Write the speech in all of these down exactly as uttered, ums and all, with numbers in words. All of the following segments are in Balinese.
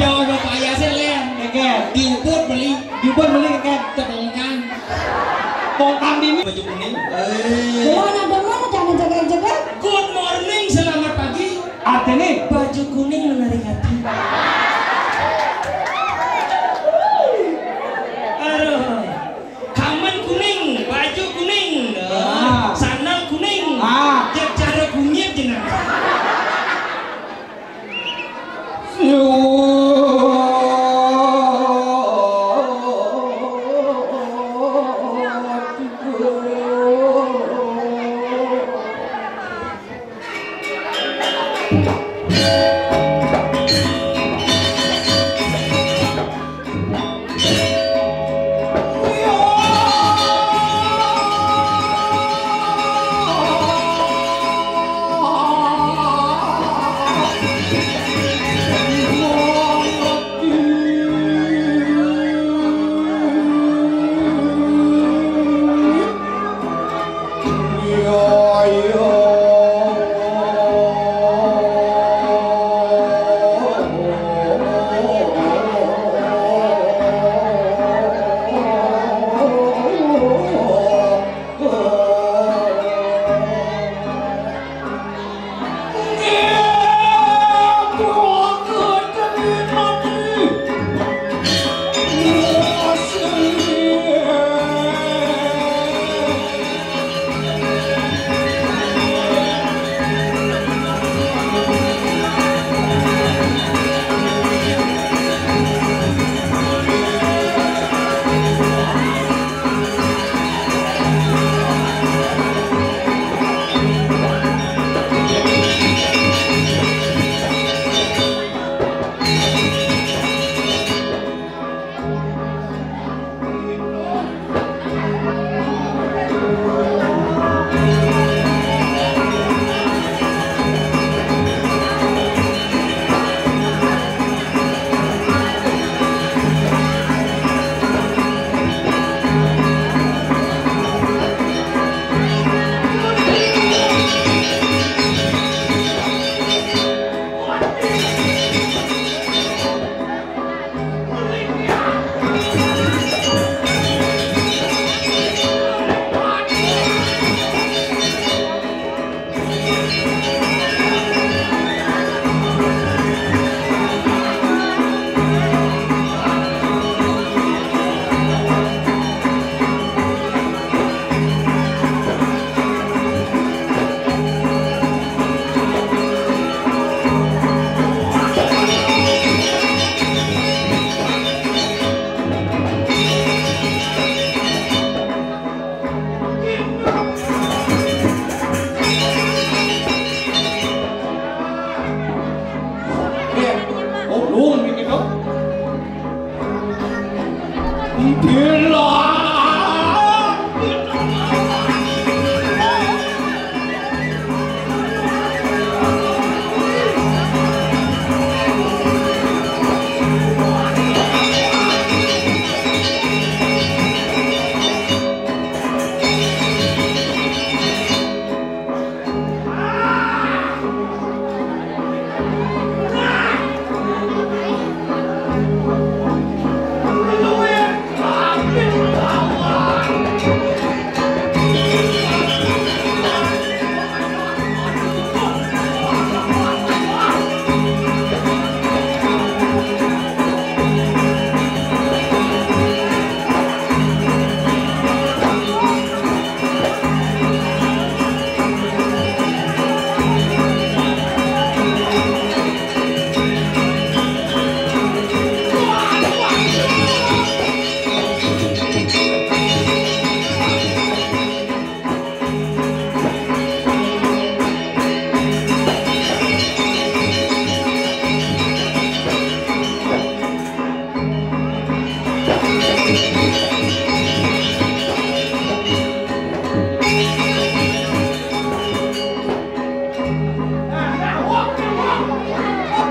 Jawab Bapak Yasin, Len. Oke. Di Ubud beli. Di Ubud beli, oke. Tepungkang. Pongkang di baju kuning. Eh. Wah, ada mana jangan jaga-jaga. Good morning, selamat pagi. Artinya baju kuning menarik hati. Aduh. Kamen kuning, baju kuning, ah, sandal kuning, ah, cara kunyit jenang.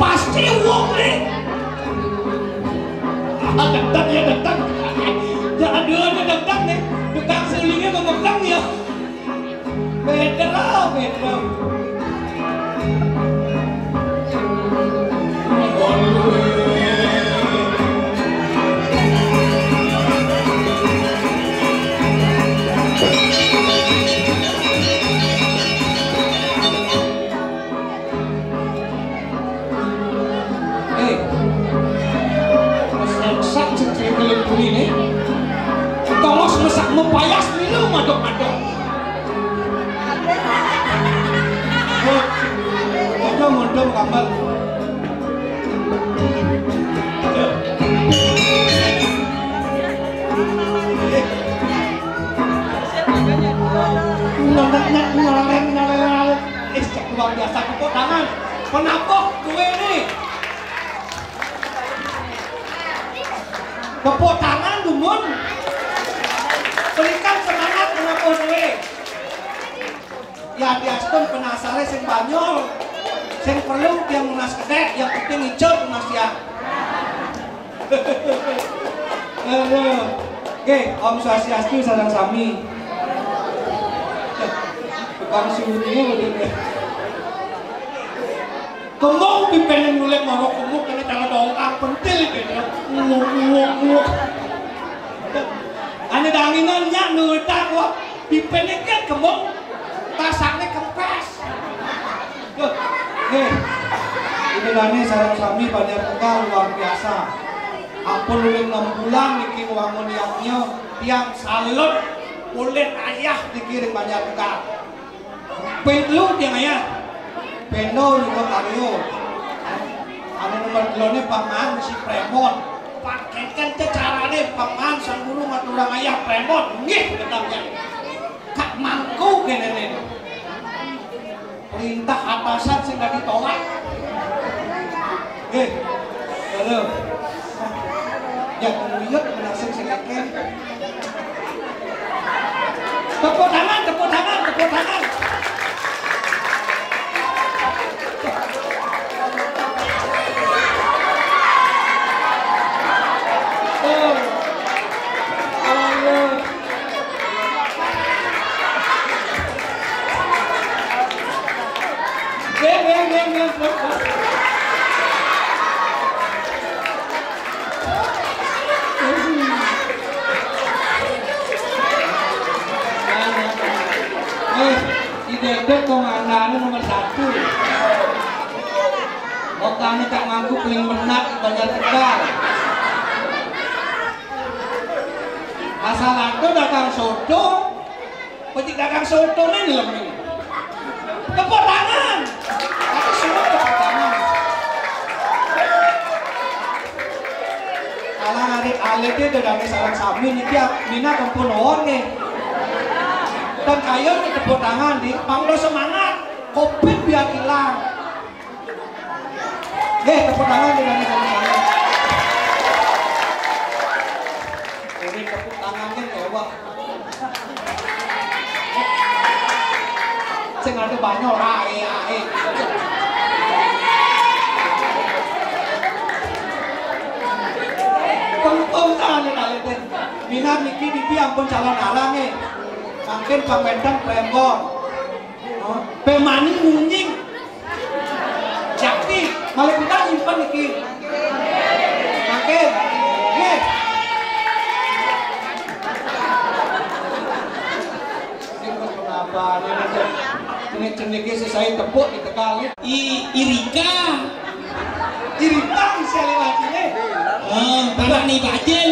Pasti wong nih. Ah, dendam ya, dendam. Jangan dulu ada dendam nih. Tukang sulingnya memegang ya. Beda, beda. Payas milu madok-madok. Aja mondok kamar. Nonaknya ngaleng ngaleng. Ih, luar biasa, tepuk tangan. Penabuh duwe ne. Tepuk tangan dumun. Berikan semangat penabuh duwe. Ya diastun penasare sing banyol. Sing perlu dia nunas kedek, yang penting ijo nunas ya. Halo. Oke, Om Swastiastu sareng sami. Tukang syuting bener. Kembung pipene nyulek mara kemuk kene cara dongkang pentil gitu. Nguk, nguk, nguk. Ane danginan nyak nurutan kok. Pipene kan kembung. Rasane kempes. Duh, nih. Ini nane sareng sami Banjar Tegal luar biasa. Ampun luwih enam bulan niki wangun yadnya tiang salut ulih ayah niki ring Banjar Tegal. Ping telu tiang ayah. Bendo juga karyo. Anu nomor telone paman si Premon. Pakaikan carane paman sang guru maturang ayah Premon. Nggih, bener ya. Kak mangku kene ne. Perintah atasan sing gak ditolak. Eh, halo. Ya, kemudian menasik sing akeh. Tepuk tangan, tepuk tangan, tepuk tangan. Oh. Halo. Eh, si Dedek kok ngandane nomor satu. Otaknya tak mampu paling benar di Banjar Tegal. Asal aku datang soto, pecik dagang soto nih lem ini. Tepuk tangan. Aku semua tepuk tangan. Alang arit alit itu dari sarang sami niki minat ampun orang nih. Dan kayo nih tepuk tangan di panglo semangat. Covid biar hilang. Nggih, tepuk tangan dengan sama-sama. Ini tepuk tangannya mewah. Sing ada banyak ae ae. Tengkung tangan kali. Minat niki niki ampun calon arang nih. Mungkin pamenten prembon. Oh, pemani ngunying. Jati, malih kita nyimpen iki. Mangke. Nggih. Sing wis menapa, ini cenik-cenike sesai tepuk di Tegal. I, Irika. Irika bisa lewat sini. Oh, tanah ni bajil.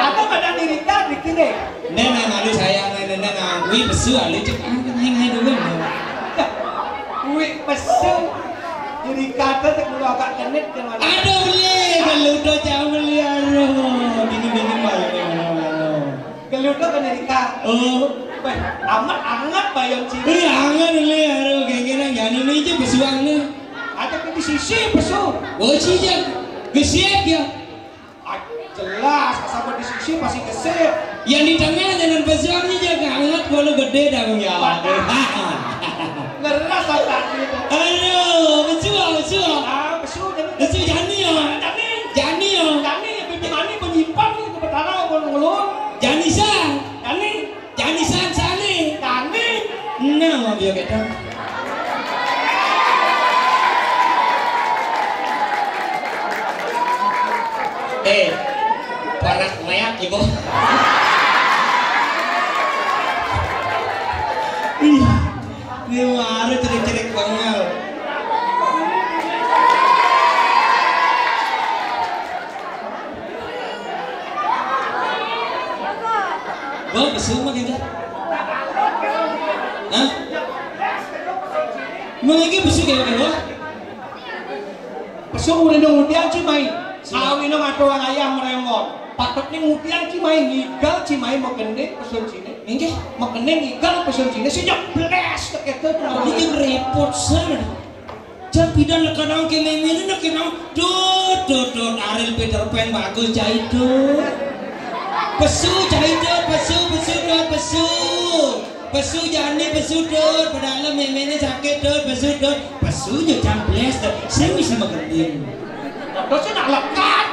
Atau pada Irika di sini. Nena malu sayang, nena ngakui besu alu cek ah, ngai ngai dulu. Kuwi pesu. Jadi kata tak perlu agak kenit dengan. Aduh beli, geludo jauh beli aduh. Dingin dingin balik. Geludo kan Irika. Oh. Weh, amat anget bayam cili. Iya anget beli aduh, kayak gini yang ini aja besuang nih. Ada di sisi pesu. Oh sih ya, gesiak ya. Ah, jelas, asal di sisi pasti gesit. Yang di tengah jangan besar nih, jangan anget kalau gede dah ya. Ngeras lah tadi itu. Aduh, besuah, besuah. Ah, besu jadi. Besuah jani ya. Jani. Jani ya. Jani ya, bibi mani penyimpan nih, ke petara, ngulur. Jani sah. Jani. Jani san sane. Kami. Nah, mau dia beda. Eh, panas meak ibu. Ih, ini baru cerik-cerik banget. Pesu mah gitu. Hah? Mengiki pesu kayak gitu. Pesu udah nunggu dia sih main. Sawi nang ada orang ayah meremot. Patut nih ngudian sih main ngigal sih main magending pesun sini. Nggih, magending ngigal pesun sini sih jebles gitu. Ini repot sana. Jam pidan lekanang ke memene lekanang. Dut, dut, dut, Ariel Peter Pan bagus jahit dut. Pesu jahit dut, pesu, pesu dut, pesu. Pesu jani, pesu dut, padahal memene sakit dut, pesu dut. Pesu yo jebles dut. Sing bisa magending. Terus nak lekat.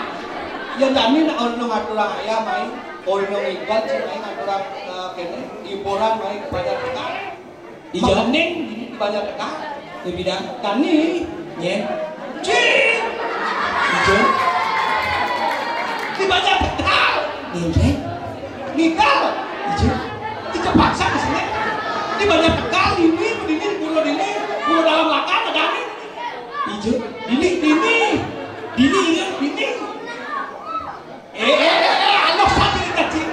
Ya jani nak ono ngaturang ayah main, ono ngigal sih main ngaturang eh, kene hiburan main banyak lekat. Ijo. Magending ini banyak lekat. Di bidang Tani. Nggih. Cing. Ijo. Di banyak lekat. Nggih. Ngigal. Ijo. Di terpaksa di sini. Di banyak lekat ini, ini, bulan ini, bulan dalam lakan ada nih. Ijo. Ini, ini. Ini ya, ini. Eh, eh, eh, eh, anu satu kita cing.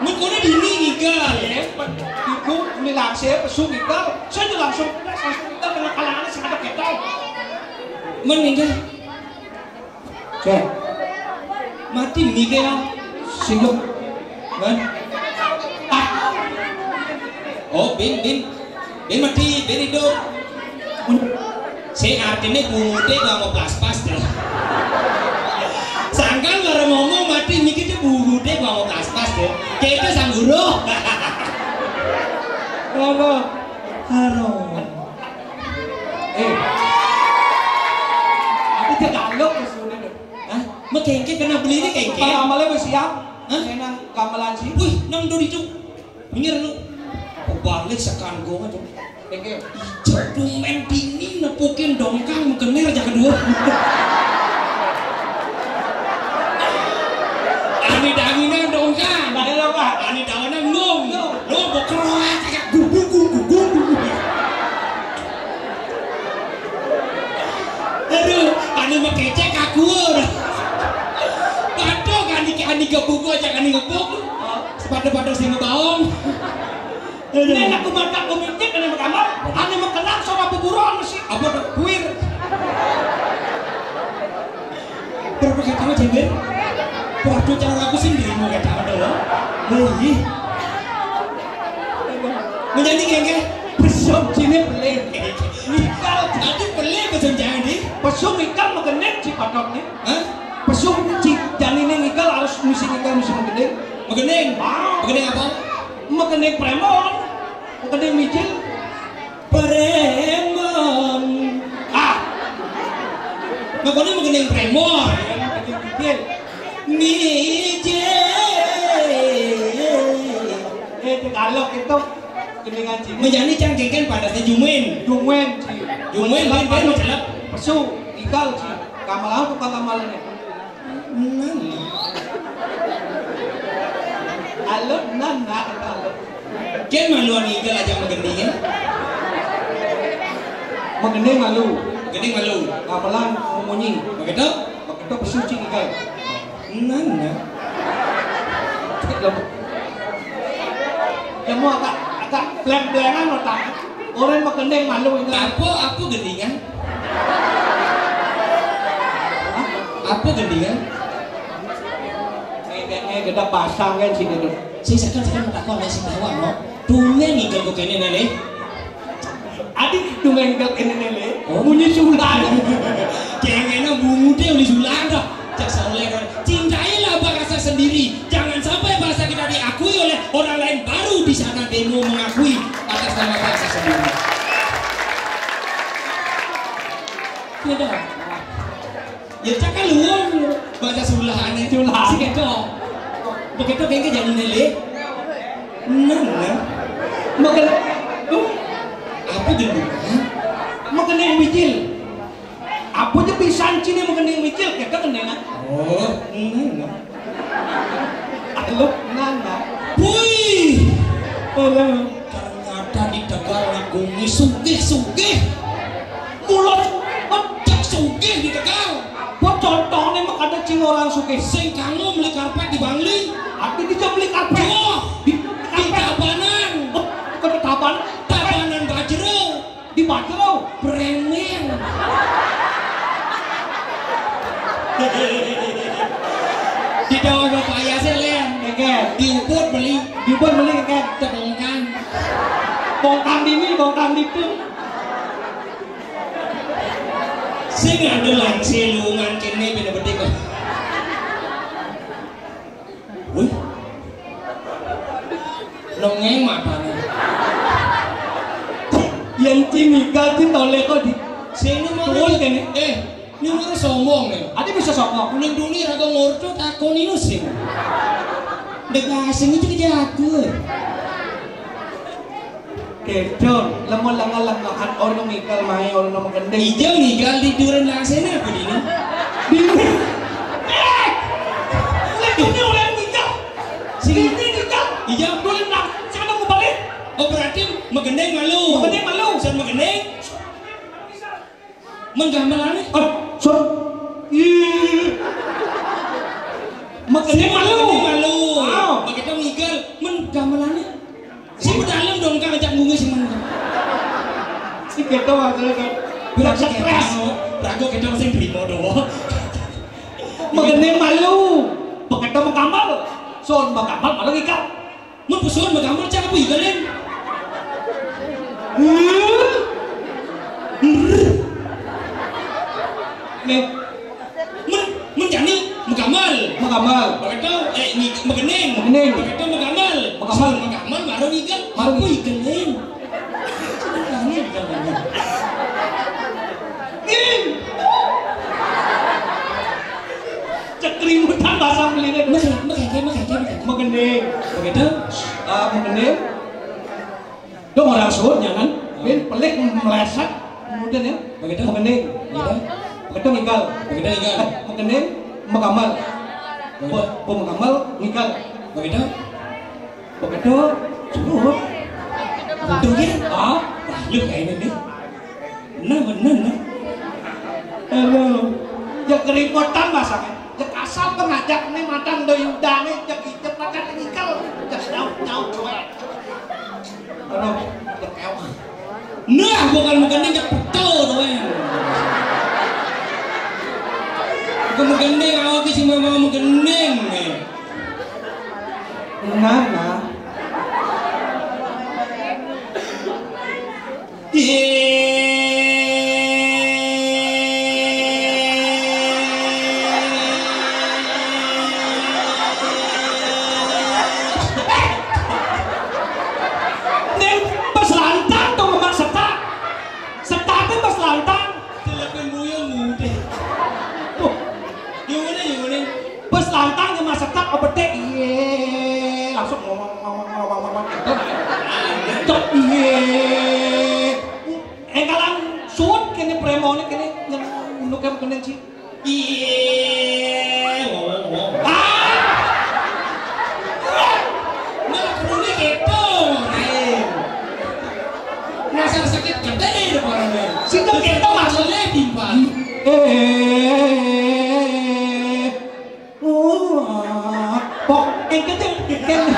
Mengkono dini ngigal. Eh, pe- iku ini langsir pesu ngigal. Saya langsung langsung kita kena kalangan sing ada kita. Men ngigal. Cek. Mati ngigal. Singgung. Men. Ah. Oh, bin bin. Bin mati, bin hidup. Sing artine bungude kok mau plas-pas deh. Sangkan baru ngomong mati niki tuh bungude kok mau plas-pas deh. Kita sang guru. Apa? Haro. Eh. Aku cek alok musuhnya deh. Hah? Mekengke kena beli ini kengke. Supaya amalnya wis siap. Hah? Saya nang gamelan sih. Wih, nang dodi cuk. Pinggir lu. Balik sekarang gua aja. Oke. Ijo tumen dini nepukin dongkang mengkener jangan dua. Ani danginan dongkang. Ada apa? Ani danginan ngong. Lo mau keroak kayak gugu gugu gugu. Aduh, ani mekecek aku. Padok ani ani gebuk aja ani ngebuk. Sepatu-patu sing ngebaong. Ini aku makan komitik ini kamar, ani mekenang sama buburon sih. Apa tuh? Kuir. Berapa kata lo jengger? Waduh, cara aku sendiri mau kata apa lo? Hei. Menjadi gengge. Besok sini beli. Nikal. Tadi beli besok jangan di. Besok nikal makan nek si patok nih. Hah? Pesu ci janine ngigal harus misi ngigal misi magending. Magending. Ah. Magending apa? Magending premon. Magending mijil. Premon. Ah. Makanya magending premon. Magending mijil. Mijil. Eh, Tagalog itu gendingan Cina. Menjadi cangkengkan panasnya jumuen. Jumuen, Ci. Jumuen, ben ben macelep. Pesu, igal, Ci. Gamelan apa gamelannya? Nana. Halo, nana, halo. Ken maluan igal aja magending. Magending malu. Magending malu. Gamelan memunyi. Begitu? Begitu pesuci igal. Nana. Lemu. Lemu agak agak bleng-blengan otak. Orang magending malu ini. Apa apa gendingan? Apa gendingan? Ngedek-ngedek gedek pasang kan sini tuh. Sing sekan sekan tak kau nasi bawa no. Dunia nih kalau kene nale. Adik dunia kalau kene nale. Oh. Bunyi sulang. Kene bungude uli sulang dah. Cak soleh kan. Cintailah bahasa sendiri. Jangan sampai bahasa kita diakui oleh orang lain baru di sana demo mengakui atas nama bahasa sendiri. Beda. Ya cakal luwung bahasa Sulaane. Sulaane. Sing ketok. Begitu kengke jangan nele. Nang, nang. Makan. Apa dulu? Makan yang mijil. Apa je pisan cine makan yang mijil? Kita kendengan. Oh, nang, nang. Halo, nang, nang. Wih. Halo. Ternyata di Tegal ngagumi sugih-sugih. Mulut pecah sugih di Tegal. Apa contohnya mek ada cing orang sugih? Sing kanggo beli karpet di Bangli. Aku bisa beli karpet. Wah, di, di Patrol, premium. Di dawa bapak ya sih, Len. Oke, diubut beli. Diubut beli, oke. Tepengkan. Bongkang dini, bongkang ditu. Sing ada lang silungan kene bina bedik. Wih. Nongeng matane. Yang cini gati tole kok di sing mau kene. Eh, ini ngurus sombong ya. Ada bisa sombong. Kuning dulu raga ngorco takoni lu sing. Dek asing itu kejatuh. Gedong, lemo lenga-lengahan ono ngikel mae ono nang kendeng. Iya ngikel di duren lasene apa dini? Dini. Eh! Lek dini oleh ngikel. Sing dini ngikel. Iya. Duren nang sana mau balik. Oh berarti megendeng malu. Megendeng malu. Sen megendeng. Menggamelane? Oh, sur. Ih. Makanya malu. Malu. Wow. Begitu ngigel, menggamelane. Si pedalem dong kang ajak ngungi sing meneng. Si keto maksudnya kan. Bilang stres. Rago keto sing trimo do. Makanya malu. Begitu menggamal. Son menggamal malu ngigel. Mun pesuhun menggamal cak apa igelin? Nih. Mun mun jani menggamal. Menggamal. Begitu eh ni megening. Megening. Begitu menggamal. Menggamal. Menggamal baru ngigel. Baru apa igelin? Ih. Cekrimutan bahasa Belinya. Mekeke, mekeke, mekeke. Megending. Begitu? Ah, megending. Dong orang suhutnya kan. Bin pelik meleset. Kemudian ya. Begitu? Megending. Begitu? Begitu ngikal. Begitu ngikal. Megending, mekamal. Begitu? Bu, bu mekamal, ngikal. Begitu? Begitu? Suhut. Begitu ya? Ah, wah, lu kayak ini. Nah, bener, nah. Aduh, ya keripotan masaknya. Ya kasar pengajak nih matang do yudane, ya kicep makan ngikel. Ya jauh-jauh cuek. Aduh, ya kewah. Nah, bukan menggending, ya betul tuh, ya. Bukan menggending, awak sih mau menggending, nih. Nah, nah. Ning pas lantang to ngemak setak. Setak pas lantang. Telepon buyung mudik. Tuh. Gimana, gimana? Pas lantang ngemak setak, obete, iye. Langsung ngomong, ngomong, ngomong, ngomong, gitu. Cok, iye. Engkalan suwun kene premone kene nyen-, nukep kene ci. Iye, ngomong, ngomong. Ah! Nah, krune keto, lain. Rasa sakit gede depannya. Sing keto maksudnya timpal. Eh. Wah, pok, engke tuh, kan.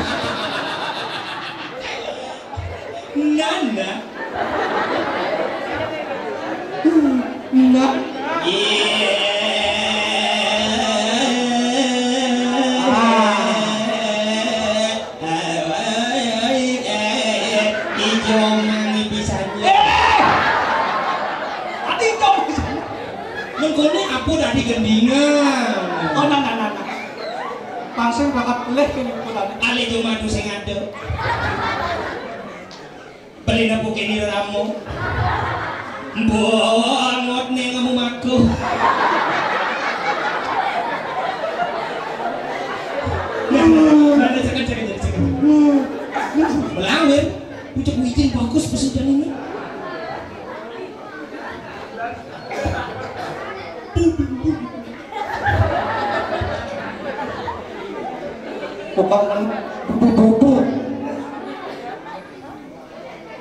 Nana. Nah. Iya. Ah. Ijo mangi pisan. Eh! Ati ijo pisan. Mengkone apa dadi gendingan? Oh, nah, nah, nah, nah. Pangsing bakat pelih kene putane. Ale jumatu sing ada. Beli napu kene ramo. Mbok ngot ning kamu maku. Nah, nah, nah, jangan, jangan, jangan, jangan. Melawir, ucap witin bagus pesenjana ini. Tukang kan bubu-bubu.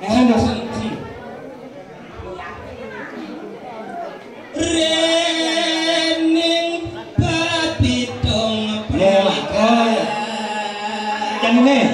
Eh, dasar sih. Rening babi dong. Ya, lah. Yang ini.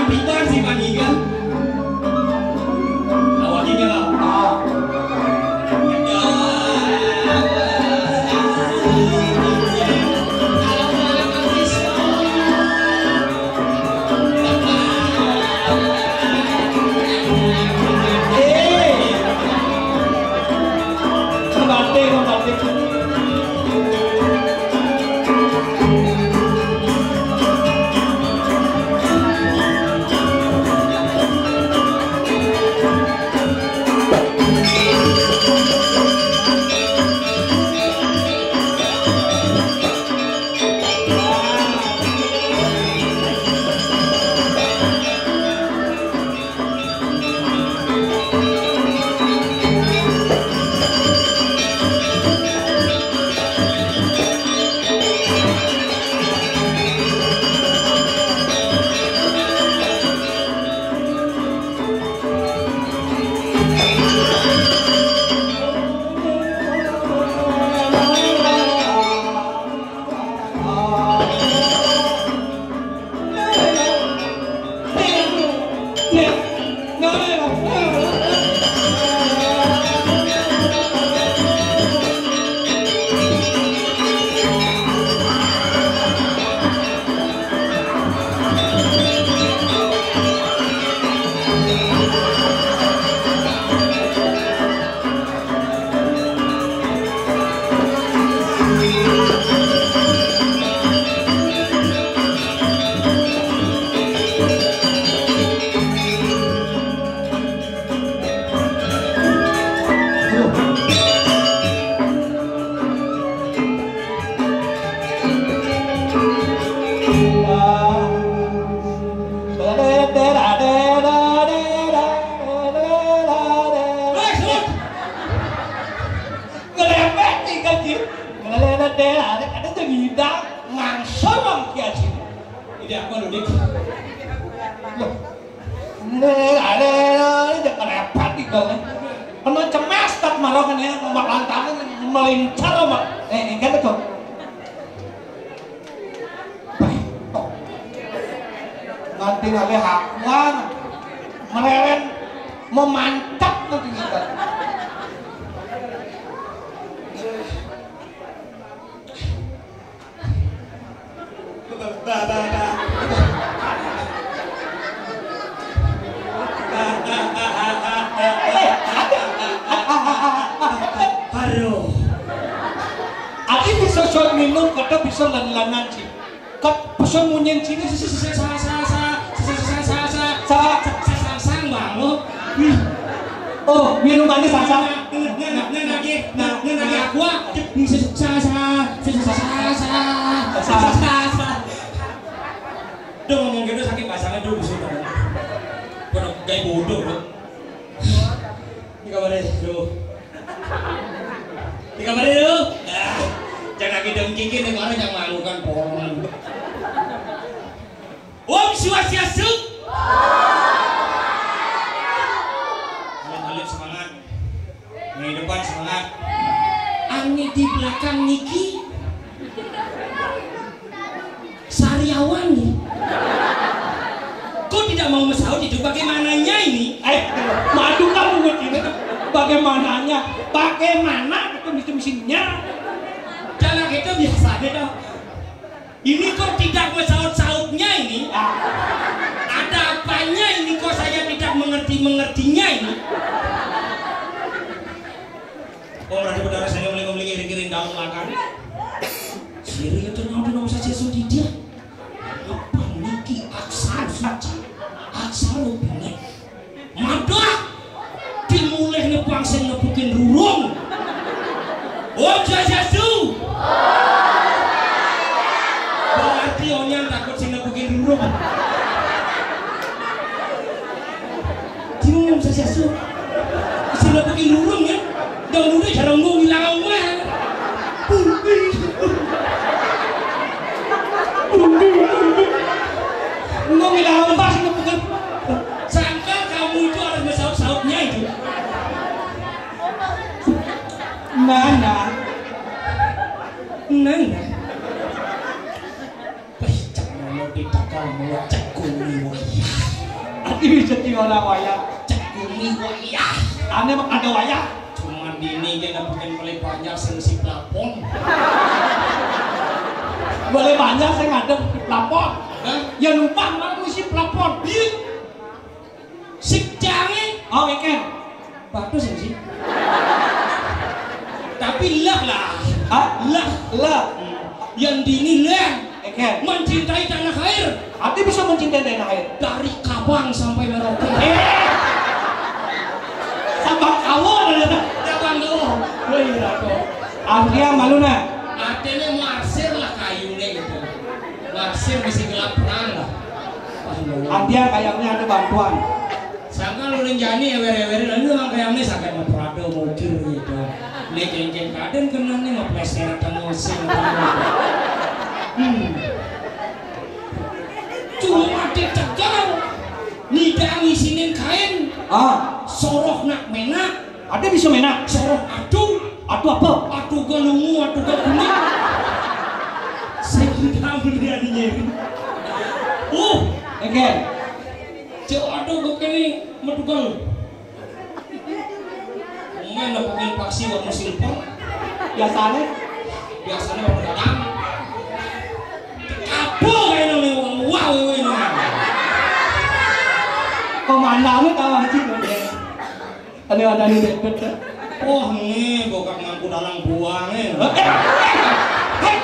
Bukan si Pangigan. Awak ini lah. Ah. Eh. Membanting, membanting. Ngelepet nih kan, Cil. Ngelepet deh, ada, ada tuh ngidang, ngangsor, Bang, Ki Haji. Ini apa lu, Dik? Loh. Ngelepet nih, Bang. Kena cemes, tak marah kan ya, sama lantaran melincar, sama. Eh, eh, kan tuh. Nganti ngalih akuan, melelen, memancap nanti kita. Aduh. Aku bisa soal minum, kata bisa lan-lanan sih. Kok pesan munyin sini, sa, sa, sa, sa, sa, sa, sa, sa, sa, sa, sa, sa, sang, Bang, lo. Oh, minumannya sang, sang. Ngen, ngen, ngen lagi, ngen, ngen lagi aqua. Sa, sa, sa, sa, sa, sa, sa, sa. Duh, ngomong gitu sakit pasangnya, duh, busuk banget. Pada gaya bodoh, bro. Ini kabarnya, duh. Ini kabarnya, duh. Ah, jangan lagi dengkikin nih, orang yang malu kan, pohon. Om Swastiastu. Alit-alit semangat. Kehidupan semangat. Ane di belakang niki sariawan nih. Kok tidak mau mesaut itu? Bagaimananya ini? Eh, madu kamu begini. Bagaimananya? Bagaimana itu mesti mesinnya? Jangan gitu, biasa aja dong. Ini kok tidak mesaut-sautnya ini? Ah. Ada apanya ini kok saya tidak mengerti-mengertinya ini? Oh, ada berdarah saya ngomong-ngomong, iring-iring dalam makan. Siri itu naon, naon saja sudah dia. Apa niki aksan suci? Aksan rupanya. Madah. Dimulih nepang sing nepukin rurung. Om Swastiastu. Berarti onyan takut sing nepukin rurung. Bingung saya su. Sing nepukin rurung ya. Dong udah jarang mau ngilang mah. Mau ngilang pas nepukin. Sangka kamu itu harus bersaut-sautnya itu. Nana. Nana. Wih, cek mau ditakal mau cek kuni wah. Ini jadi orang wayah. Cek bumi wayah. Ane mah ada wayah. Cuman dini dia dapetin beli banyak sing si plafon. Boleh banyak saya ngadep di plafon. Hah? Ya lupa malu si plafon. Ih. Sik jange. Oh, Eken. Bagus sih. Tapi lah lah. Hah? Lah. Lah. Yang dini lah. Eken. Mencintai tanah air. Ati bisa mencintai tanah air. Dari Kabang sampai Merauke. Eh. Sabang Kawo ada. Sabang Kawo. Oh iya, kok. Artinya malu nah. Artinya marsir lah kayunya gitu. Marsir bisa gelap terang lah. Wah, iya. Artinya kayaknya ada bantuan. Sangka lu ning jani ewer-ewer, lalu nang kayaknya sakit mau Prado mau gitu. Nek kengkeng kaden kena nih mau plesetan musim. Hmm. Cuma mati tegal. Nidang isinin kain. Ah. Soroh nak menak. Ada bisa menak. Soroh aduh. Aduh apa? Aduh galungu, aduh galungu. Saya tidak berani nyeri. Uh. Oke. Cek aduh kok ini metugal. Main apa paksi waktu silpon? Biasanya. Biasanya waktu datang. Apa kayak ini? Wah, wah, wah, wah. Komandannya tahu aja tuh. Ada, ada nih, deket. Oh, ini bokap mangku dalam buang, eh. Eh, eh, eh.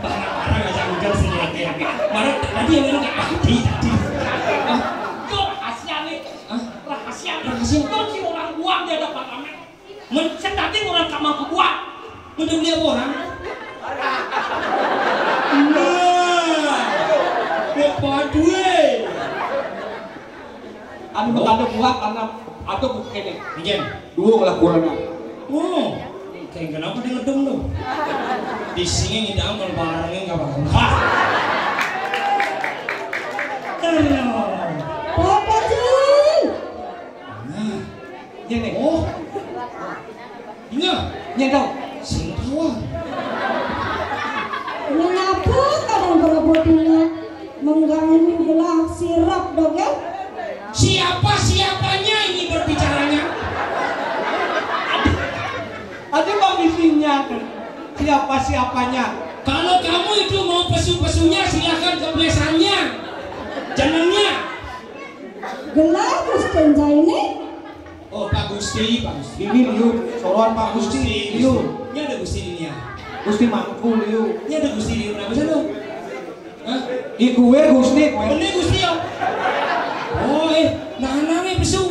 Barang-barang aja udah sih, ya, ya. Marah tadi yang ini nggak pasti tadi. Itu rahasia nih. Hah? Rahasia nih. Rahasia? Itu si orang buang di hadapan Amek. Men-, sing dadi ora gak mampu kuat. Mendem liya apa orang? Nah. Kok duwe? Anu kok ada buat karena ada buku ini. Nggih. Dua lah kurangnya. Oh. Kayak kenapa dia ngedem tuh? Di sini ngidam kalau barangnya nggak apa-apa. Aduh. Papa Jin. Nah. Ngene. Oh. Iya. Yen to. Sing tawon. Mengapa kadang berebutnya mengganggu gelah sirap, Dok, ya? Siapa-siapanya ini berbicaranya? Ada bang isinya. Siapa-siapanya? Kalau kamu itu mau pesu-pesunya, silakan ke besannya. Jenengnya. Gelah Gusten Jaine. Oh, Pak Gusti, Pak Gusti. Ini liu, soroan Pak Gusti, Gusti, liu. Gusti. Ini ada Gusti ini ya. Gusti Mangku liu. Ini ada Gusti liu, kenapa sih lo? Hah? Di gue Gusti, gue. Ini Gusti ya. Oh, eh, nah, nah, nih, pesu.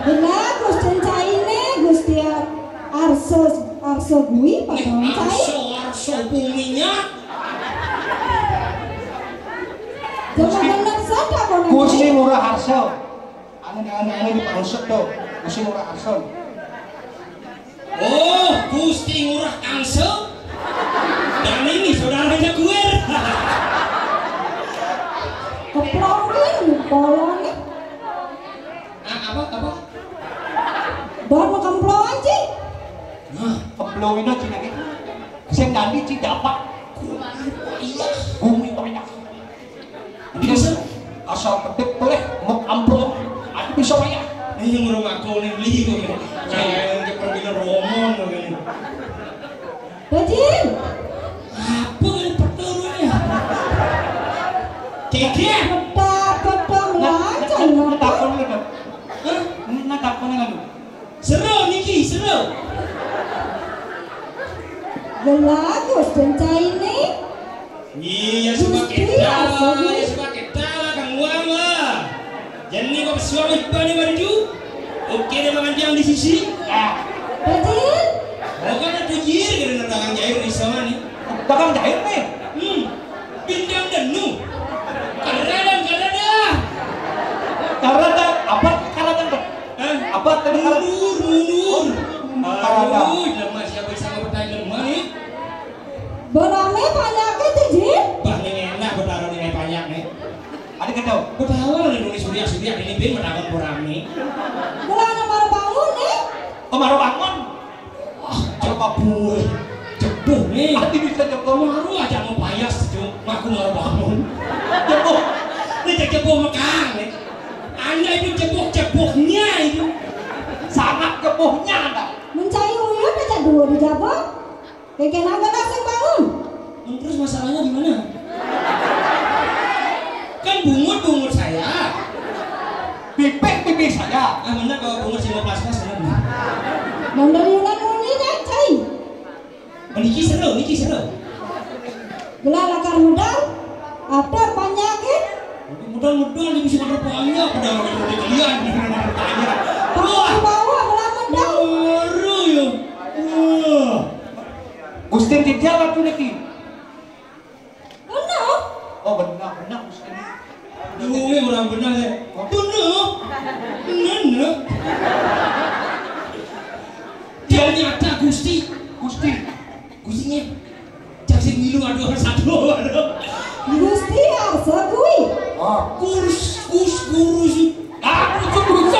Gelah Gusten Jaine, Gusti Ar-, Arso, Arso Gui, Pak Nih, Tong Cai. Arso, Arso, buminya. Jangan benar saja, kau nanti. Gusti Ngurah Arso. Anu, anu, anu di Pangsut tuh. Gusti Ngurah Arso. Oh, Gusti Ngurah Angso. Dan ini saudaranya Kuir. Keplongin, bolongin. Ah, apa, apa? Baru kemplong aja. Nah, kemplongin aja lagi. Sing ganti Cidapak. Iya. Bumi banyak. Bisa asal petik peleh mau amplop. Aku bisa kaya. Ini yang rumah kau nih beli kau nih. Kayak yang ke pergi ke Romon kau nih. Bajin. Apa yang pertama? Keke. Petak, petak, lancar, takon lu. Hah? Nah, takon lu. Seru niki, seru. Gelah Gusten Jaine. Iya, suka kita, ya suka kita, Kang Wang lah. Jadi kok suami bani baju? Oke, dia makan tiang di sisi. Ah. Bajin. Oh, kan ada jir, kira dagang jair di sana nih. Dagang jair nih. Hmm. Bintang denu. Karadan, karadan. Karadan, apa karadan, Pak? Hah? Apa tadi karadan? Mundur, mundur. Oh, karadan. Aduh, lemah siapa bisa ngebetain lemah nih? Berame banyak itu, Jin. Bah, ini enak, bertaruh ini banyak nih. Ada kata, bertaruh nih, nulis suriak-suriak, ini bin bertaruh berame. Bulan nomor bangun nih. Kemarin bangun. Wah, coba bue. Cepuh nih. Ati bisa cepuh. Maru aja mau payas, Cuk. Cepuh mekang, ya. Anda itu cepuh-cepuhnya itu. Sangat cepuhnya Anda. Mencai uyut aja dua di jabang. Keke naga langsung bangun. Terus masalahnya gimana? Kan bungut-bungut saya. Pipik-pipik saya. Ah, bener kalau bungut sih mau pas-pas, bener. Mandariunan munyinya, cai. Oh, niki seru, niki seru. Gelah lakar medal, atur panjake. Medal-medal, niki sing ada panjak, udah ada kalian, udah ada panjak. Wah, bawa gelah medal. Baru ya. Wah. Gusti Titian ratu niki. Bener. Oh, bener, bener, Gusti. Duwe orang bener ya. Bener. Bener. Ternyata Gusti. Gusti. Gustinya. Cak sing milu, aduh, satu. Gusti Arsa kuwi. Ah. Kus, kus, kurus. Ah, kus, kus.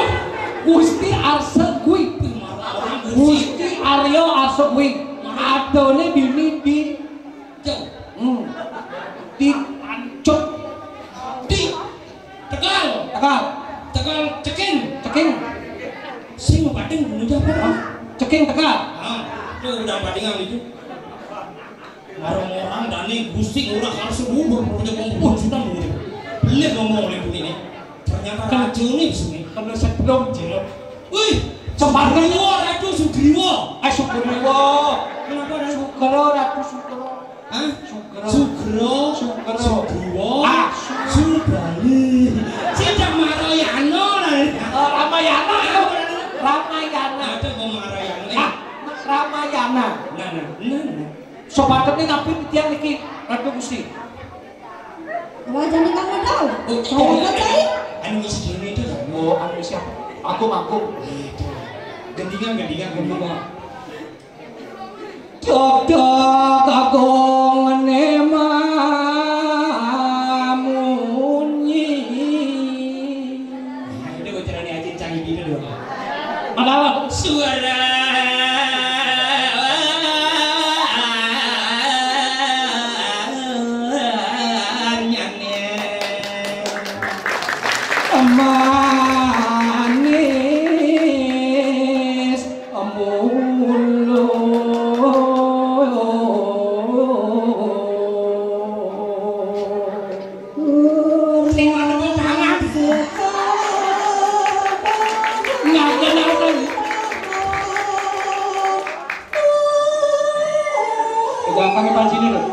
Gusti Arsa kuwi. Wih, marah orang Gusti. Gusti Arya Arsa kuwi. Adone dini di Cuk. Hmm. Di Cuk. Di Tegal. Tegal. Tegal ceking. Ceking. Sing mau pating dulu aja apa? Hah? Ceking Tegal. Ah, itu udah patingan itu. Orang-orang dani Gusti ora harus ngubur punya kompon sudah ngubur. Beli ngomong oleh ini. Ternyata racun nih sini. Kena sebelum jelek. Wih, Sugriwa, Ratu Sugriwa. Ah, Sugriwa. Kenapa, Ratu? Sugro, Ratu Sugro. Hah? Sugro. Sugro. Sugro. Sugriwa. Ah, Su- Subali. Sing Ramayana lah. Eh, Ramayana. Ramayana. Ada kok Ramayana. Ah, Ramayana. Nah, nah, nah, nah. Sobatnya ngapain tiang niki, Ratu Gusti? Wajah nih kamu tahu. Oh, saya iya, iya. Percaya? Anu ngisi gini itu lah. Oh, anu siapa? Agung, Agung. Gendingan, gendingan, gendingan. Cocok Agung ne mamunyi. Nah, ini bocorannya Acil Canggi gitu dong. Padahal suara manis mulu. Nggak kenal lagi. Gampang ya, Pak Jini, loh.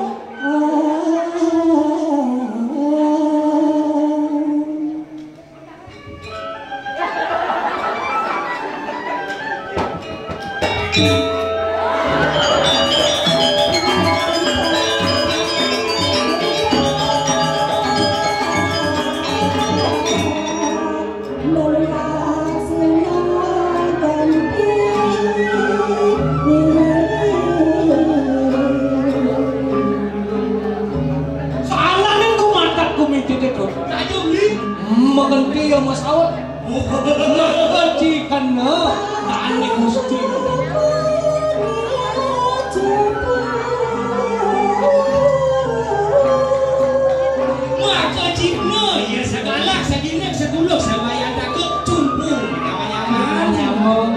Salah ning gumatak gumincit itu. Ayo, Li. Mengenti ya, Mas Aut. Mengenti kena. Tani Gusti. Maka cipno, ya, segalah, segini, seguluh, sewayan takut, cumpung, nyaman-nyaman. Nyaman.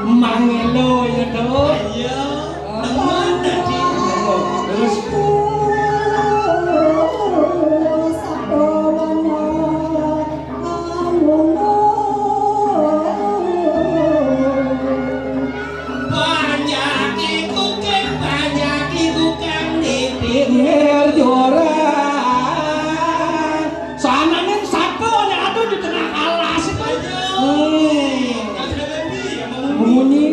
Mangelo ya, Dok. Iya. Temen tadi. Terus. Banyak iku kang, banyak iku kang nitip. Pinggir jora. Sana ning satu, ada di tengah alas itu. Ayo. Hmm. Bunyi.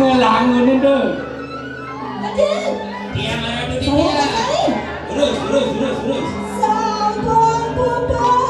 Ngelangun itu. Aduh. Dia marah tuh dia. Terus, terus, terus, terus. Sampun pupus.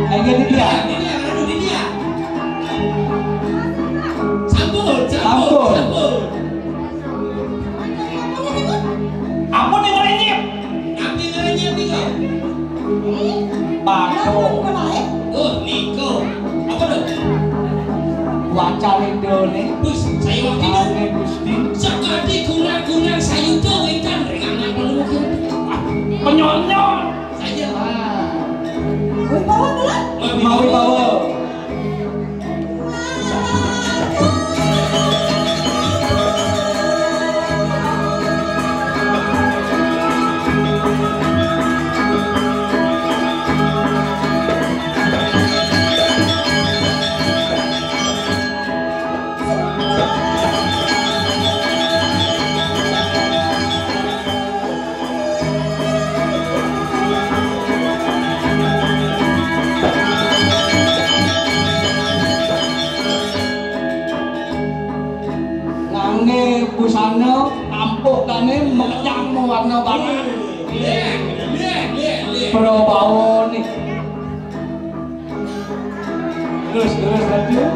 Enggak di dia. Sampun, sampun, sampun. Ampun yang ngerenyep. Napi ngerenyep nih kok? Batu. Oh, niko. Apa tuh? Wacan Indo nih. Bus, saya waktu itu. Gusti. Sekali kurang-kurang saya itu wénten ring anak perlu. Penyonyon. Saya. Wih, bawa, bawa. Mau bawa. Ngangge busana ampuh kane mekejang warna banget. Pro bawa nih. Terus, terus, lanjut.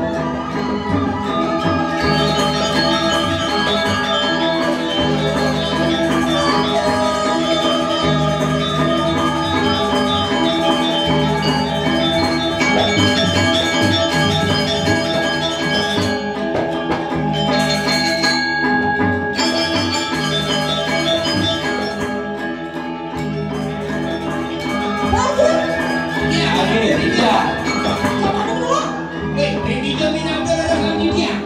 Iya, iya. Eh, ini jaminan udah ada kami dia.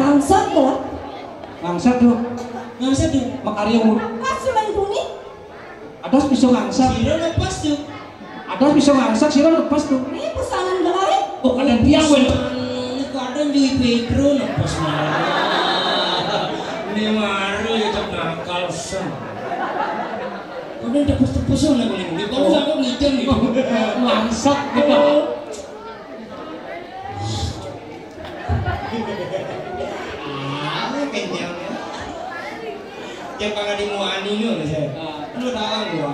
Bangsat to. Bangsat to. Bangsat to. Makarya umur. Pas cuman kuning. Ada bisa ngangsak. Sira lepas to. Ada bisa ngangsak, sira lepas to. Ini pesanan gelai. Oh, kadang dia, weh. Ini kadang di Pedro lepas malah. Ini maru ya, cak nakal sen. Kadang tepus-tepus sana kuning. Di bawah aku ngidam nih. Ngangsak gitu. Ah, kenyang ya. Yang pernah dimuani lu, saya. Lu tahu gua.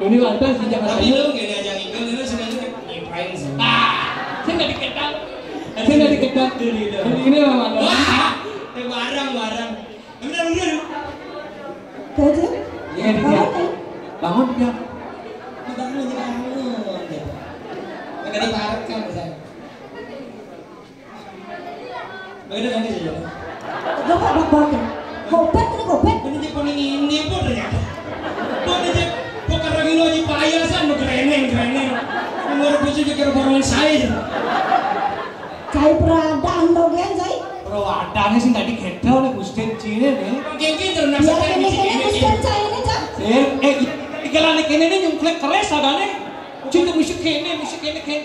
Ini lantas di Jakarta. Tapi lu gini aja ngigel, lu sudah ini ngapain sih? Ah, saya nggak diketok. Saya nggak diketok. Ini, ini memang. Wah, eh, barang, barang. Bener, bener. Gajah. Iya, dia. Bangun, kan? Bangun, dia. Bangun, dia bangun. Gitu. Kagak diparekan, misalnya. Bagaimana kan dia, ya? Gak apa-apa, bak-bak. Gopet, ini gopet. Ini dia paling ini, apa ternyata? Apa dia? Kok karena gini aja payasan, mau kereneng, kereneng. Nomor baju juga kira orang saya. Cai peradaan to, Gen, cai. Peradaan sih tadi gedhe oleh Gusten Cine nih. Gini terus. Biar kene-kene Gusten cai ini, Cak. Eh, eh, iki lane kene ne nyungklek keris adane. Cine mesti kene, mesti kene, kene.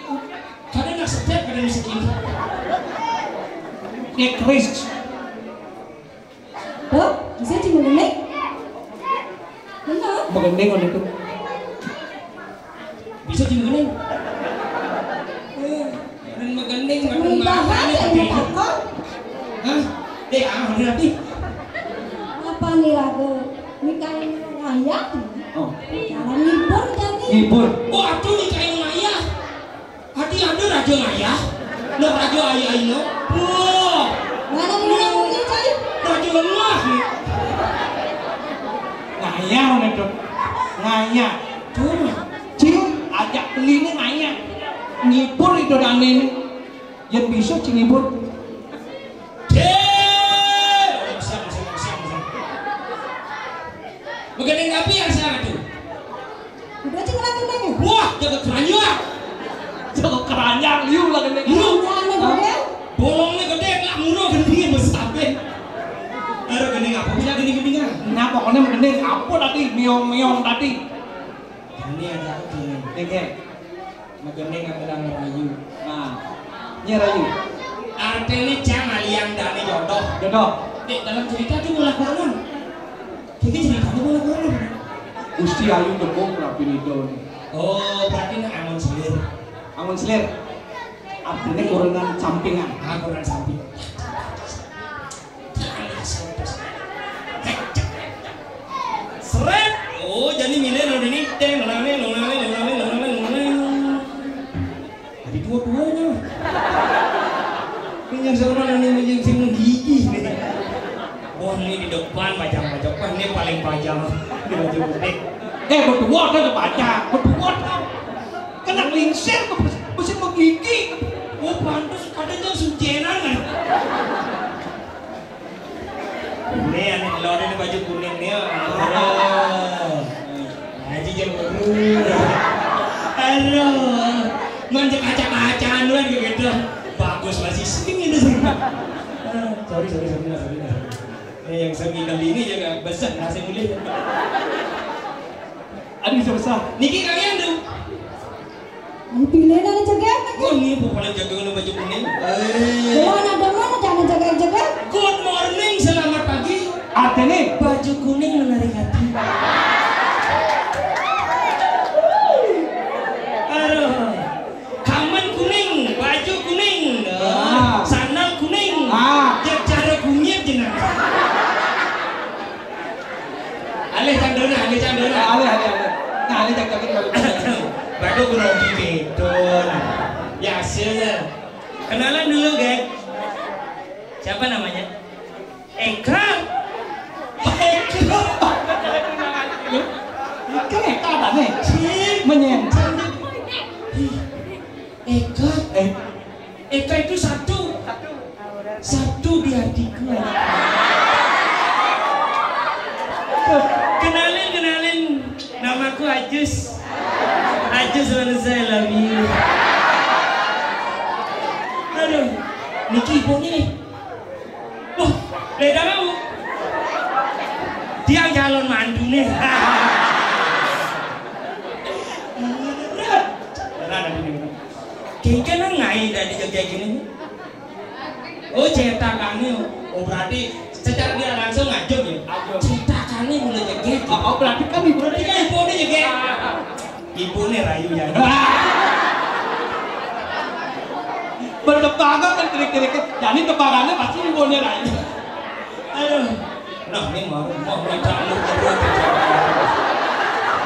Kadang nak sedap, kadang mesti kene. Kayak keris. Tuh, bisa cing megening. Bener. Megening ngono itu. Bisa cing megening. Eh, dan megening, makan makan. Hah? Deh, ah, berarti. Apa nih, Rago? Nikahin ayah? Oh. Jalan libur, jadi. Libur. Oh, aduh, nikahin ayah. Ati ada raja ngayah, lo raja ayah ino. Wah, mana dia punya, cai? Raja lemah. Ngayah, mana tu? Ngayah. Tuh, cing, ajak beli ni ngayah. Ngibur itu dane ni. Yang bisa cing ngibur. Deh, siap, siap, siap, siap. Begini tapi yang saya tu. Udah cing lagi nanya. Wah, jaga keranjang. Jaga keranjang, liu lah gede. Liu. Keranjang gede. Bolongnya gede, nggak murah gede besar. Ada gede apa? Bisa gede gede kan? Nah, pokoknya gede apa tadi? Miong-miong tadi. Ini ada apa ini? Oke. Magene nggak pernah ngerayu. Nah, ini rayu. Artinya jangan liang dane jodoh. Jodoh. Nek dalam cerita itu mula konon. Jadi ceritanya mula konon. Gusti Ayu Tembung Prabu Nido nih. Oh, berarti nak angon selir. Angon selir. Artinya kurangan sampingan. Ah, kurangan samping. Seret. Oh, jadi milih lo ini teng, lo ini, lo ini, lo ini, lo ini, lo ini. Jadi dua-duanya. Ini yang seorang ini yang sing gigi nih. Wah, ini di depan pajang-pajang. Wah, ini paling pajang. Ini baju putih. Eh, berdua kan pajang, berdua kan. Kena lingsir tuh, mesti menggigi. Oh, pantas kadang jauh suncenan kan. Ini aneh, lo ada baju kuning nih. Aduh. Haji jam. Aduh. Manja kaca-kacaan lu gitu. Bagus masih sing ini sih. Ah, sorry, sorry, sorry, sorry. Eh, yang semi kali ini juga besar nasi mulai. Aduh, susah. Niki kalian tuh. Dipilih nang jegeg. Wah, ini paling jago nang baju kuning. Eh. Wah, nang demen jangan jegeg-jegeg. Good morning, selamat pagi. Artinya? Baju kuning menarik hati. Aduh. Kamen kuning, baju kuning. Ah. Sandal kuning. Ah. Cara kunyit jenah. Alih candona, alih candona. Alih, alih, alih. Nah, alih candona. Baru grogi betul. Ya, sih. Kenalan dulu, geng. Siapa namanya? Eka. Eka. Eka, Eka apa nih? Menyen. Eka. Eh. Eka itu satu. Satu di hatiku. Kenalin, kenalin. Namaku Ajus. Ajus manusia, I love you. Aduh, niki ibu nih. Tiang calon mantuné. Kéngkén nang ngaé dadi jegég kéné. Oh, cétakané. Oh, berarti secara tidak langsung ngajum ya? Ngajum. Cétakané mulai jegég. Oh, berarti kan ibu, berarti kan ibuné jegég. Ibuné rayu ya. Bertepang kan trik-triknya. Jadi tebakannya pasti ibuné rayu. Aduh. Nah, ini mau, mau minta lu terus.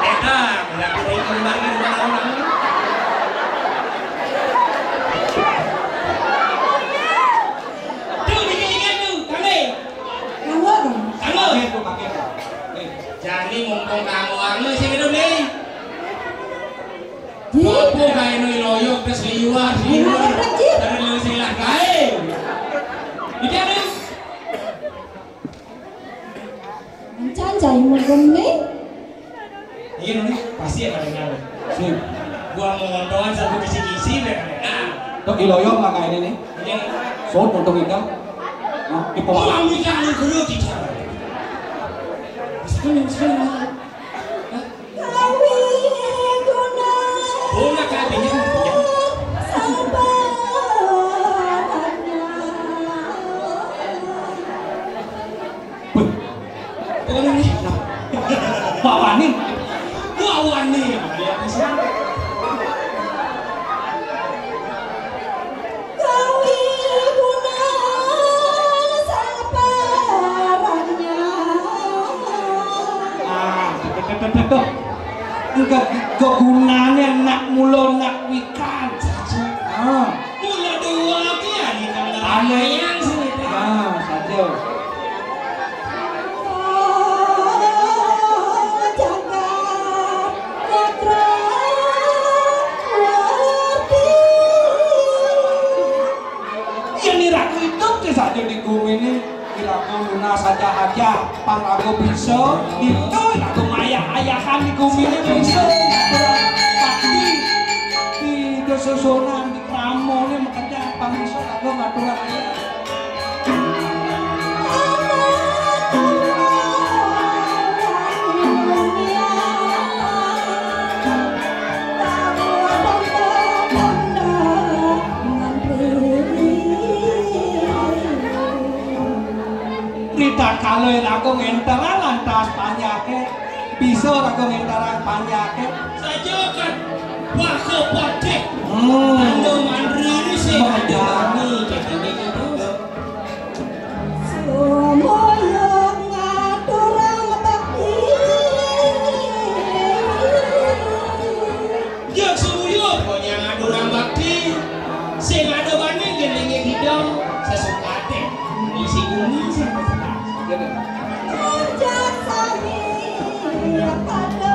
Éta, nggak boleh kembali ke orang. Tuh, dikit-dikit tuh, kami. Kanggo, Kang. Kanggo. Pakai tuh, pakai tuh. Nih, jadi mumpung kanggo anu sing hidup nih. Apa kae nu loyok terus liwat, liwat. Dari lu sing lah kae. Iki anu. Encan cai mudun nih. Iya, Nuni, pasti ada yang tahu. Sip. Gua mau ngontoan satu kisi-kisi, biar ada. Tok iloyong lah kayaknya nih. Iya. Sot untuk ikan. Nah, di Gua mau ikan lu dulu, Cicak. Sekarang, sekarang. Hah? Kawi guna Guna kabehnya. Sabarnya. Wih. Pokoknya nih. Bawa nih. Bawa nih. Gawi guna saparannya. Ah, betul, betul, betul. Enggak, kegunaannya nak mulo, nak wikan. Ah. Mula dua ki ya, di kamar. Aneh. Yang sini. Ah, saja. Yen iraku idup saja di gumi ini, iraku nunas saja aja, pang aku bisa, itu iraku mayah-ayahan di gumi ini bisa. Tapi, di susunan, di kramone, makanya pang bisa aku ngatur aja. Rita kalo yen aku ngenteran lantas panyake, bisa aku ngenteran panyake. Saja kan wah kok padhe. Hmm. Ando mandri sing Wah, ada ya. Ni, jadi ini kan. Sumuyung ngaturang bakti. Jog sumuyung konyang ngaturang bakti. Sing ada bani ngelingi hidung sesukate. Ngisi bumi sing sesukate. Kerja sami pada.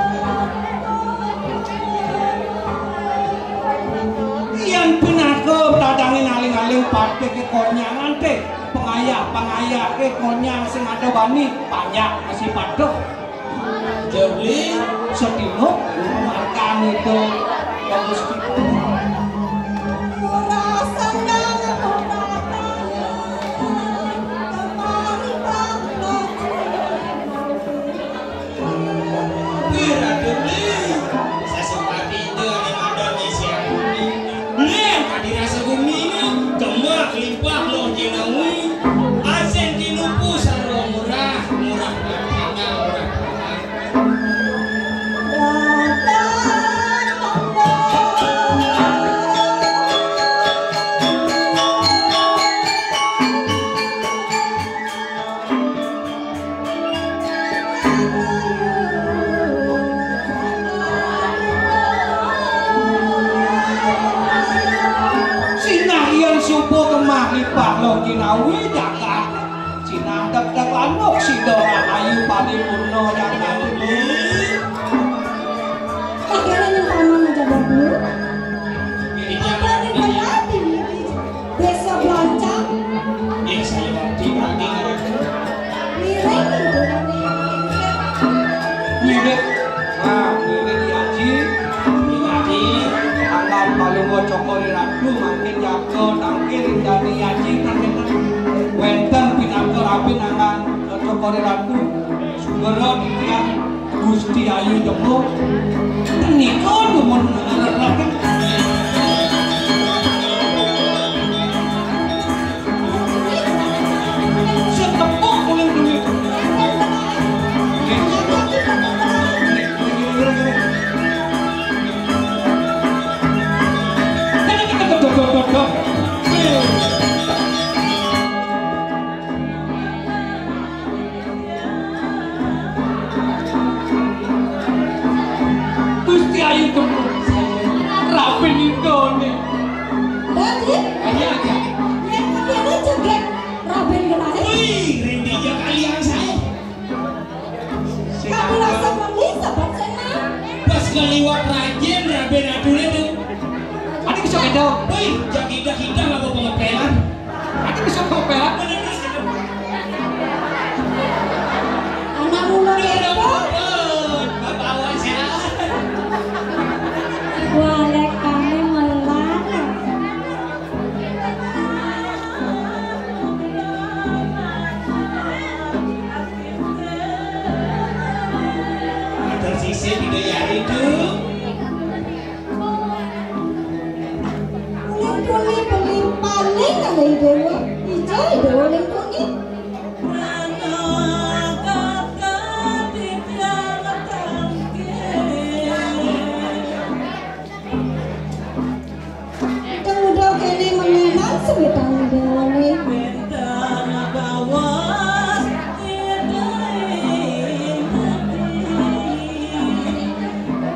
Yen pinaka tadangin aling-aling padhe ke konyangan te. Pengayah, pengayah, eh, konyang sing ada bani, banyak masih patuh. Jebli. Sedino, markan itu, bagus gitu. Wih, Ratu Beli, sesempati itu ada madone siang ini. Beli yang tadi rasa gumi ini, demak limpah loh jinawi. Asen tinupu sarwa murah, murah berkena, murah berkena. Sinah yen subuh kemah lipah loh jinawi jagat. Sinah dek-dek lanuk sida rahayu paripurna jagat. Akhirnya nyumpaman aja dulu. Apa nih berarti nih? Desa Blancang. Desa Yati, Yati. Wirid itu. Wirid. Nah, wirid Yaji. Yaji. Angkat palungguh Cokor I Ratu, mangkin jaga tangkil indani Yaji, kan wénten pinaka rabi nanggan Cokor I Ratu. Suga Ora titiang Gusti Ayu Tembung. Nika dumun ngarep-ngarep. Sing tepuk mulih duit. Nggih. Nggih, nggih, nggih, nggih. Nggih. Gusti Ayu Kemung. Rapi nindone. Dadi, ayo, ayo. Yen kepene cedek raben genahe. Wih, Rindia kalian saya. Tapi rasa mami sabar, Sena. Pas kaliwat rajin, raben atune tuh. Adi bisa kacau. Wih, jak hidah-hidah lah mau pengepelan. Adi bisa pengepelan. Anak muda itu. Bapak awas ya. Walek kami melar. Ada sisi tidak ya itu. Uling tuni beli paling ada idewa. Ijo idewa uling tuni. Teng udah kene menehan sewetan idewane.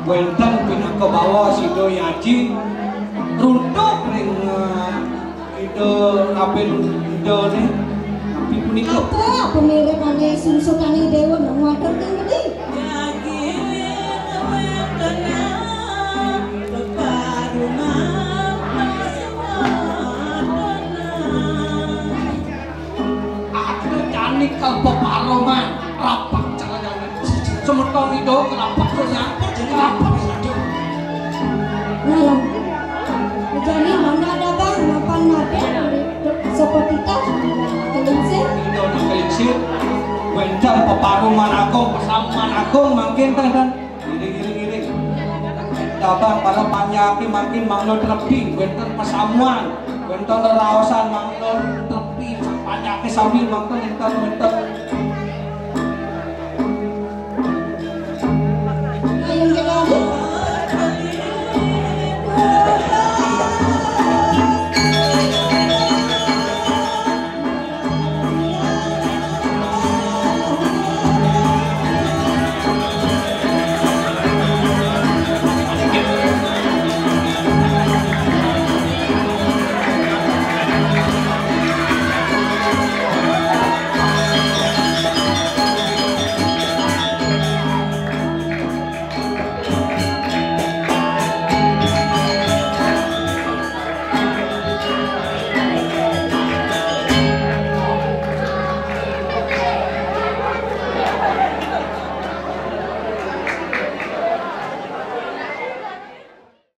Wénten pinaka bawa sida yaji runtuk ring, eh, Ida Kapil Ida ne. Tapi punika apa, apa mirip ane sunsukane dewa nang water ning ngendi? Aku jani kepeparoman rapak carane. Semeton itu kerapak tuh nyampur jadi rapak saja. Nah, jadi mana ada bang mapan mati seperti tas kelinsir. Itu nak kelinsir. Wénten peparuman agung, pesamuan agung mangkin ten. Ngiring, ngiring, ngiring. Tabang para panjake mangkin manglo trepi, wénten pesamuan, wénten leraosan manglo trepi, panjake sami mangken wénten, wénten